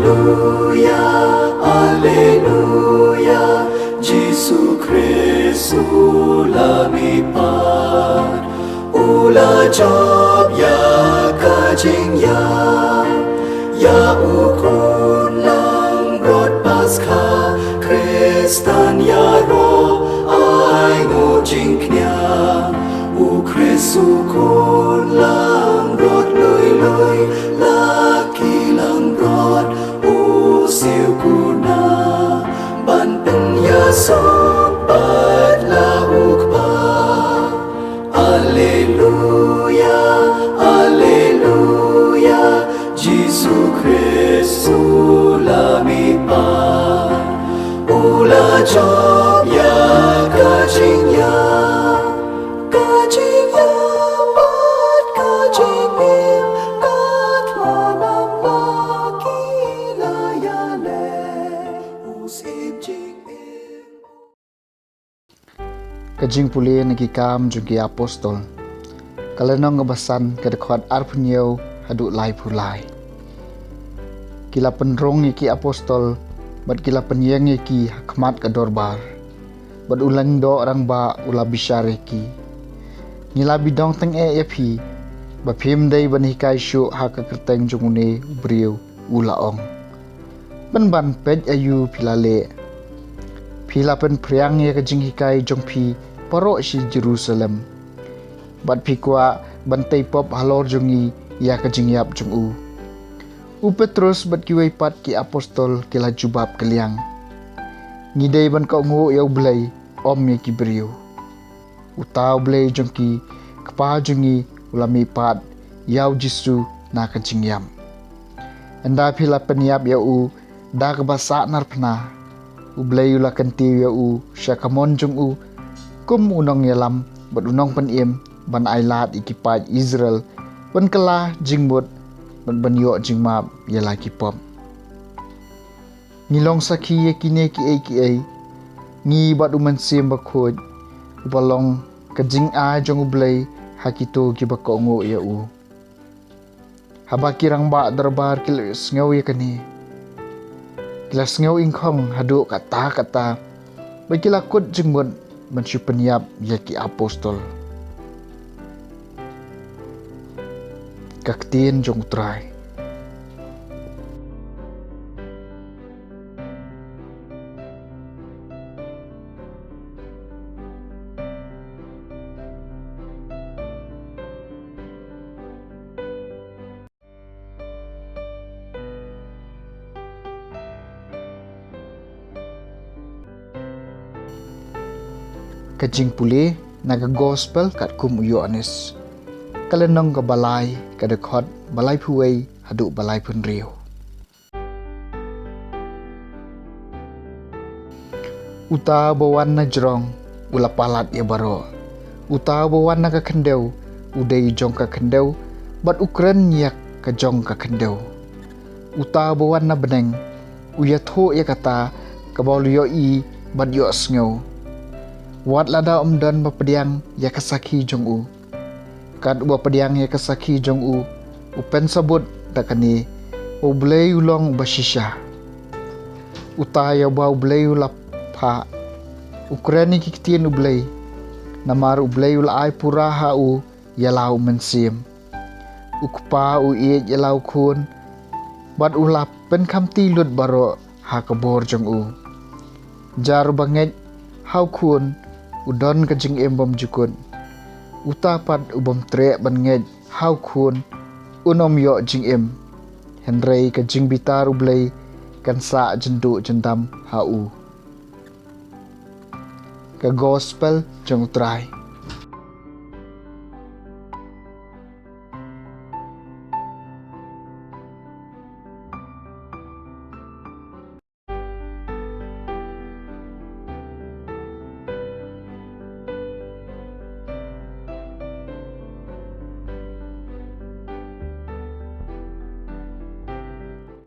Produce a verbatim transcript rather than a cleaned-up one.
Alleluia, Alleluia, Jisu Khrist u la mihpat, u la jop ïa ka jingïap, ïa u khun langbrot Paskha, Khristan ïaroh ai nguh jingkñia, u Khrist u khun langbrot lui lui, la ki langbrot u siew kuna, ban pynïasoh pat la u Kpa. Alleluia, Alleluia, Jisu Khrist u la mihpat, u la jop ïa ka jingïap, ka jingïap bad ka jingim, ka thngan namar ki la ïaleh, u Syiem jingim. Ka jingpule na Ki Kam jong ki Apostol, ka lynnong kaba san, ka dkhot arphew hynñiew haduh laiphew lai. Ki la pynrung ïa ki apostol bad ki la pynïeng ïa ki ha khmat ka dorbar, bad u lyngdoh rangbah u la bishar ïa ki: Ngi la bi dong tyngeh ïa phi ba phim dei ban hikai shuh ha ka kyrteng jong une u briew, u la ong. Pynban peit aïu phi la leh. Phi la pynphriang ïa ka jinghikai jong phi baroh shi Jerusalem, bad phi kwah ban tei pop halor jong ngi ïa ka jingïap jong u. U Petrus bad kiwei pat ki apostol ki la jubab kylliang: Ngi dei ban kohnguh ïa U Blei, ym ïa ki briew. Uta U Blei jong ki kpa jong ngi u la mihpat ïa u Jisu na ka jingïap. Ynda phi la pynïap ïa u da kaba sahnarphna, U Blei u la kyntiew ïa u sha ka mon jong u kum u nongïalam bad u nongpynim, ban ailad ïa ki paid Israel ban kylla jingmut bad ban ïoh jingmap ïa la ki pop. Ngi long sakhi ïa kine kiei kiei, ngi bad U Mynsiem Bakhuid, uba long ka jingai jong U Blei ha kito kiba kohnguh ïa u. Haba ki rangbah dorbar ki la sngew ïa kane, ki la sngew ingkhong haduh katta katta, bad ki la kut jingmut ban shu pynïap ïa ki apostol. Ka ktien jong U Trai. Ka jingpule na ka Gospel katkum u Ïoannis, ka lynnong kaba lai, ka dkhot ba laiphew wei haduh ba laiphew hynriew. Uta uba wan na jrong u la palat ïa baroh. Uta uba wan na ka khyndew u dei jong ka khyndew, bad u kren ïa ka jong ka khyndew. Uta uba wan na bneng u ïathuh ïa kata kaba u la ïohi bad ïohsngew. Wat lada ym don ba pdiang ïa ka sakhi jong u, kat uba pdiang ïa ka sakhi jong u, u pynsabut da kane ba U Blei u long uba shisha. Uta ïa uba U Blei u la phah u kren ïa ki ktien U Blei, namar U Blei u la ai pura ha u ïa la u Mynsiem. U Kpa u ïeit ïa la u Khun, bad u la pynkhamti lut baroh ha ka bor jong u. Jar uba ngeit ha u Khun u don ka jingim bymjukut. Uta pat u bym treh ban ngeit ha u Khun un ym ïoh jingim, hynrei ka jingbitar U Blei kan sah jynduh jyndam ha u. Ka Gospel jong U Trai.